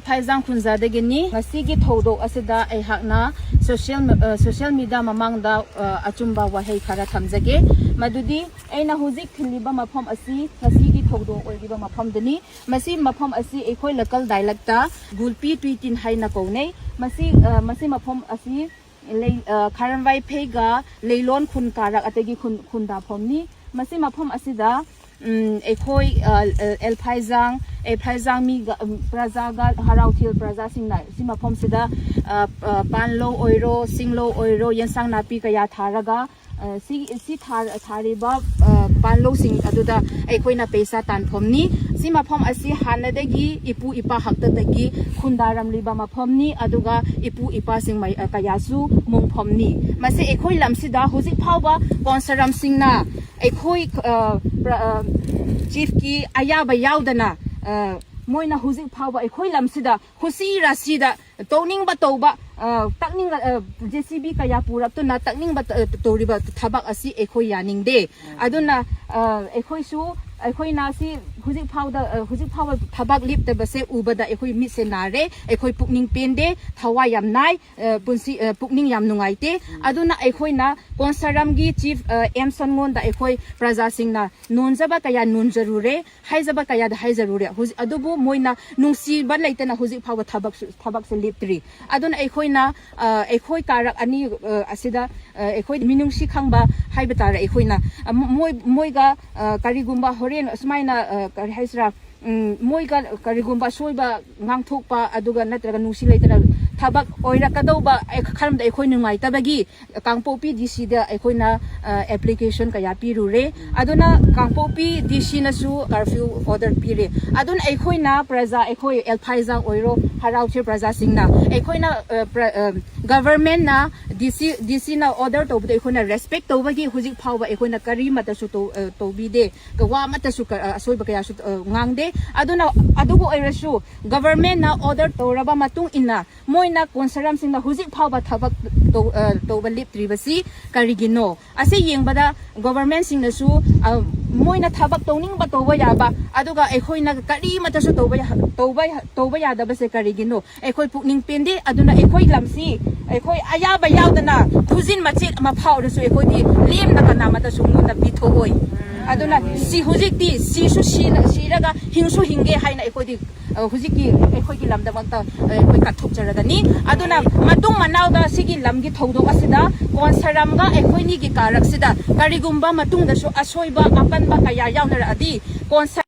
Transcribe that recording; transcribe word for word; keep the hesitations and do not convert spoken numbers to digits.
ꯐꯥꯏꯖꯥꯡ ꯈꯨꯟꯖꯥꯗꯒꯤꯅꯤ꯫ ꯉꯁꯤꯒꯤ ꯊꯧꯗꯣꯛ ꯑꯁꯤꯗ ꯑꯩꯍꯥꯛꯅ ꯁꯣꯁꯤꯌꯦꯜ ꯃ-, ꯑ, ꯁꯣꯁꯤꯌꯦꯜ ꯃꯤꯗꯤꯌꯥ ꯃꯃꯥꯡꯗ, ꯑ, ꯑꯆꯨꯝꯕ ꯋꯥꯍꯩ ꯈꯔ ꯊꯝꯖꯒꯦ꯫ ꯃꯗꯨꯗꯤ ꯑꯩꯅ ꯍꯧꯖꯤꯛ ꯊꯤꯜꯂꯤꯕ ꯃꯐꯝ ꯑꯁꯤ ꯉꯁꯤꯒꯤ ꯊꯧꯗꯣꯛ ꯑꯣꯏꯔꯤꯕ ꯃꯐꯝꯗꯨꯅꯤ꯫ ꯃꯁꯤ ꯃꯐꯝ ꯑꯁꯤ ꯑꯩꯈꯣꯏ ꯂꯣꯀꯦꯜ ꯗꯥꯏꯂꯦꯛꯇ ꯒꯨꯜꯄꯤ ꯇꯨꯏꯇꯤꯟ ꯍꯥꯏꯅ ꯀꯧꯅꯩ꯫ ꯃꯁꯤ, ꯑ, ꯃꯁꯤ ꯃꯐꯝ ꯑꯁꯤ ꯂꯩ, ꯑ, ꯈꯥꯔꯝꯕꯥꯏ ꯐꯩꯒ ꯂꯩꯂꯣꯟ ꯈꯨꯟ ꯀꯥꯔꯛ ꯑꯇꯩꯒꯤ ꯈꯨꯟ, ꯈꯨꯟꯗꯥꯐꯝꯅꯤ꯫ ꯃꯁꯤ ꯃꯐꯝ ꯑꯁꯤꯗ, ꯎꯝ, ꯑꯩꯈꯣꯏ, ꯑ, ꯑ, ꯑꯦꯜꯐꯥꯏꯖꯥꯡ, ꯑꯦꯜꯐꯥꯏꯖꯥꯡ ꯃꯤꯒ, ꯎꯝ, ꯄ꯭ꯔꯖꯥꯒ, ꯍꯔꯥꯎꯊꯤꯜ ꯄ꯭ꯔꯖꯥꯁꯤꯡꯅ ꯁꯤ ꯃꯐꯝꯁꯤꯗ, ꯑ, ꯑ, ꯄꯥꯟꯂꯧ ꯑꯣꯏꯔꯣ, ꯁꯤꯡꯂꯧ ꯑꯣꯏꯔꯣ, ꯌꯦꯟꯁꯥꯡ ꯅꯥꯄꯤ ꯀꯌꯥ ꯊꯥꯔꯒ, ꯑ, ꯁꯤ, ꯁꯤ ꯊꯥ-, ꯊꯥꯔꯤꯕ, ꯑ, ꯄꯥꯟꯂꯧꯁꯤꯡ ꯑꯗꯨꯗ ꯑꯩꯈꯣꯏꯅ ꯄꯩꯁꯥ ꯇꯥꯟꯐꯝꯅꯤ꯫ ꯁꯤ ꯃꯐꯝ ꯑꯁꯤ ꯍꯥꯟꯅꯗꯒꯤ ꯏꯄꯨ ꯏꯄꯥ ꯍꯥꯛꯇꯛꯇꯒꯤ ꯈꯨꯟꯗꯥꯔꯝꯂꯤꯕ ꯃꯐꯝꯅꯤ, ꯑꯗꯨꯒ ꯏꯄꯨ ꯏꯄꯥꯁꯤꯡ ꯃꯩ-, ꯑ, ꯀꯌꯥꯁꯨ ꯃꯨꯡꯐꯝꯅꯤ꯫ ꯃꯁꯤ ꯑꯩꯈꯣꯏ ꯂꯝꯁꯤꯗ ꯍꯧꯖꯤꯛ ꯐꯥꯎꯕ ꯀꯣꯟꯁꯔꯝꯁꯤꯡꯅ ꯑꯩꯈꯣꯏ, ꯑ, ꯄ꯭ꯔ-, ꯑ, ꯆꯤꯐꯀꯤ ꯑꯌꯥꯕ ꯌꯥꯎꯗꯅ, ꯑ, ꯃꯣꯏꯅ ꯍꯧꯖꯤꯛ ꯐꯥꯎꯕ ꯑꯩꯈꯣꯏ ꯂꯝꯁꯤꯗ ꯈꯨꯁꯤ ꯔꯥꯁꯤꯗ ꯇꯧꯅꯤꯡꯕ ꯇꯧꯕ, ꯑ, ꯇꯛꯅꯤꯡꯕ, ꯑ, ꯖꯦ ꯁꯤ ꯕꯤ ꯀꯌꯥ ꯄꯨꯔꯛꯇꯨꯅ ꯇꯛꯅꯤꯡꯕ ꯇ-, ꯇꯧꯔꯤꯕ ꯊꯕꯛ ꯑꯁꯤ ꯑꯩꯈꯣꯏ ꯌꯥꯅꯤꯡꯗꯦ꯫ ꯑꯗꯨꯅ, ꯑ, ꯑꯩꯈꯣꯏꯁꯨ, ꯑꯩꯈꯣꯏꯅ ꯁꯤ ꯍꯧꯖꯤꯛ ꯐꯥꯎꯗ, ꯑ, ꯍꯧꯖꯤꯛ ꯐꯥꯎꯕ ꯊꯕꯛ ꯂꯦꯞꯇꯕꯁꯦ ꯎꯕꯗ ꯑꯩꯈꯣꯏ ꯃꯤꯠꯁꯦ ꯅꯥꯔꯦ, ꯑꯩꯈꯣꯏ ꯄꯨꯛꯅꯤꯡ ꯄꯦꯟꯗꯦ, ꯊꯋꯥꯏ ꯌꯥꯝ ꯅꯥꯏ, ꯑ, ꯄꯨꯟꯁꯤ, ꯑ, ꯄꯨꯛꯅꯤꯡ ꯌꯥꯝ ꯅꯨꯡꯉꯥꯏꯇꯦ꯫ ꯑꯗꯨꯅ ꯑꯩꯈꯣꯏꯅ ꯀꯣꯟꯁꯔꯝꯒꯤ ꯆꯤꯐ, ꯑ, ꯑꯦꯝ ꯁꯟꯉꯣꯟꯗ ꯑꯩꯈꯣꯏ ꯄ꯭ꯔꯖꯥꯁꯤꯡꯅ ꯅꯣꯟꯖꯕ ꯀꯌꯥ ꯅꯣꯟꯖꯔꯨꯔꯦ, ꯍꯥꯏꯖꯕ ꯀꯌꯥꯗ ꯍꯥꯏꯖꯔꯨꯔꯦ꯫ ꯍꯧꯖꯤꯛ, ꯑꯗꯨꯕꯨ ꯃꯣꯏꯅ ꯅꯨꯡꯁꯤꯕ ꯂꯩꯇꯅ ꯍꯧꯖꯤꯛ ꯐꯥꯎꯕ ꯊꯕꯛꯁꯨ, ꯊꯕꯛꯁꯦ ꯂꯦꯞꯇ꯭ꯔꯤ꯫ ꯑꯗꯨꯅ ꯑꯩꯈꯣꯏꯅ, ꯑ, ꯑꯩꯈꯣꯏ ꯀꯥꯔꯛ ꯑꯅꯤ, ꯑ, ꯑꯁꯤꯗ, ꯑ, ꯑꯩꯈꯣꯏ ꯃꯤꯅꯨꯡꯁꯤ ꯈꯪꯕ ꯍꯥꯏꯕ ꯇꯥꯔꯦ, ꯑꯩꯈꯣꯏꯅ, ꯑ, ꯃꯣꯏ, ꯃꯣꯏꯒ, ꯑ, ꯀꯔꯤꯒꯨꯝꯕ ꯍꯣꯔꯦꯟ ꯑꯁꯨꯃꯥꯏꯅ, ꯑ, ꯀꯔꯤ ꯍꯥꯏꯁꯤꯔꯥ, ꯎꯝ, ꯃꯣꯏꯒ ꯀꯔꯤꯒꯨꯝꯕ ꯑꯁꯣꯏꯕ ꯉꯥꯡꯊꯣꯛꯄ ꯑꯗꯨꯒ ꯅꯠꯇ꯭ꯔꯒ ꯅꯨꯡꯁꯤ ꯂꯩꯇꯅ ꯊꯕꯛ ꯑꯣꯏꯔꯛꯀꯗꯧꯕ ꯑꯩ ꯈꯟꯕꯗ ꯑꯩꯈꯣꯏ ꯅꯨꯡꯉꯥꯏꯇꯕꯒꯤ ꯀꯥꯡꯄꯣꯛꯄꯤ ꯗꯤ ꯁꯤꯗ ꯑꯩꯈꯣꯏꯅ, ꯑ, ꯑꯦꯄ꯭ꯂꯤꯀꯦꯁꯟ ꯀꯌꯥ ꯄꯤꯔꯨꯔꯦ꯫ ꯑꯗꯨꯅ ꯀꯥꯡꯄꯣꯛꯄꯤ ꯗꯤ ꯁꯤꯅꯁꯨ ꯀꯔꯐ꯭ꯌꯨ ꯑꯣꯔꯗꯔ ꯄꯤꯔꯦ꯫ ꯑꯗꯨꯅ ꯑꯩꯈꯣꯏꯅ ꯄ꯭ꯔꯖꯥ, ꯑꯩꯈꯣꯏ ꯑꯦꯜꯐꯥꯏꯖꯥꯡ ꯑꯣꯏꯔꯣ, ꯍꯔꯥꯎꯊꯤꯜ ꯄ꯭ꯔꯖꯥꯁꯤꯡꯅ ꯑꯩꯈꯣꯏꯅ, ꯑ, ꯄ꯭ꯔ-, ꯑ, ꯒꯚꯔꯟꯃꯦꯟꯠꯅ ꯗꯤ ꯁꯤ, ꯗꯤ ꯁꯤꯅ ꯑꯣꯔꯗꯔ ꯇꯧꯕꯗ ꯑꯩꯈꯣꯏꯅ ꯔꯦꯁꯄꯦꯛ ꯇꯧꯕꯒꯤ ꯍꯧꯖꯤꯛ ꯐꯥꯎꯕ ꯑꯩꯈꯣꯏꯅ ꯀꯔꯤꯃꯠꯇꯁꯨ ꯇꯧ-, ꯑ, ꯇꯧꯕꯤꯗꯦ꯫ ꯋꯥ ꯑꯃꯠꯇꯁꯨ ꯀ-, ꯑ, ꯑꯁꯣꯏꯕ ꯀꯌꯥꯁꯨ, ꯑ, ꯉꯥꯡꯗꯦ꯫ ꯑꯗꯨꯅ, ꯑꯗꯨꯕꯨ ꯑꯣꯏꯔꯁꯨ ꯒꯚꯔꯟꯃꯦꯟꯠꯅ ꯑꯣꯔꯗꯔ ꯇꯧꯔꯕ ꯃꯇꯨꯡ ꯏꯟꯅ ꯃꯣꯏꯅ ꯀꯣꯟꯁꯔꯝꯁꯤꯡꯅ ꯍꯧꯖꯤꯛ ꯐꯥꯎꯕ ꯊꯕꯛ ꯇꯧ-, ꯑ, ꯇꯧꯕ ꯂꯦꯞꯇ꯭ꯔꯤꯕꯁꯤ ꯀꯔꯤꯒꯤꯅꯣ? ꯑꯁꯤ ꯌꯦꯡꯕꯗ ꯒꯣꯚꯔꯟꯃꯦꯟꯠꯁꯤꯡꯅꯁꯨ, ꯑ, ꯃꯣꯏꯅ ꯊꯕꯛ ꯇꯧꯅꯤꯡꯕ ꯇꯧꯕ ꯌꯥꯕ, ꯑꯗꯨꯒ ꯑꯩꯈꯣꯏꯅ ꯀꯔꯤꯃꯠꯇꯁꯨ ꯇꯧꯕ ꯌꯥ-, ꯇꯧꯕ ꯌꯥ-, ꯇꯧꯕ ꯌꯥꯗꯕꯁꯦ ꯀꯔꯤꯒꯤꯅꯣ? ꯑꯩꯈꯣꯏ ꯄꯨꯛꯅꯤꯡ ꯄꯦꯟꯗꯦ꯫ ꯑꯗꯨꯅ ꯑꯩꯈꯣꯏ ꯂꯝꯁꯤ ꯑꯩꯈꯣꯏ ꯑꯌꯥꯕ ꯌꯥꯎꯗꯅ ꯈꯨꯖꯤꯟ ꯃꯆꯦꯠ ꯑꯃ ꯐꯥꯎꯔꯁꯨ ꯑꯩꯈꯣꯏꯗꯤ ꯂꯦꯝꯅ ꯀꯅꯥꯃꯠꯇꯁꯨ ꯃꯨꯟꯅ ꯄꯤꯊꯣꯛꯑꯣꯏ꯫ ꯑꯗꯨꯅ ꯁꯤ ꯍꯧꯖꯤꯛꯇꯤ ꯁꯤꯁꯨ ꯁꯤꯅ-, ꯁꯤꯔꯒ ꯍꯤꯡꯁꯨ ꯍꯤꯡꯒꯦ ꯍꯥꯏꯅ ꯑꯩꯈꯣꯏꯗꯤ, ꯑ, ꯍꯧꯖꯤꯛꯀꯤ ꯑꯩꯈꯣꯏꯒꯤ ꯂꯝꯗꯃꯛꯇ, ꯑ, ꯑꯩꯈꯣꯏ ꯀꯠꯊꯣꯛꯆꯔꯒꯅꯤ꯫ ꯑꯗꯨꯅ ꯃꯇꯨꯡ ꯃꯅꯥꯎꯗ ꯁꯤꯒꯤ ꯂꯝꯒꯤ ꯊꯧꯗꯣꯛ ꯑꯁꯤꯗ ꯀꯣꯟꯁꯔꯝꯒ ꯑꯩꯈꯣꯏꯅꯤꯒꯤ ꯀꯥꯔꯛꯁꯤꯗ ꯀꯔꯤꯒꯨꯝꯕ ꯃꯇꯨꯡꯗꯁꯨ ꯑꯁꯣꯏꯕ ꯑꯄꯟꯕ ꯀꯌꯥ ꯌꯥꯎꯅꯔꯛꯑꯗꯤ ꯀꯣꯟꯁ-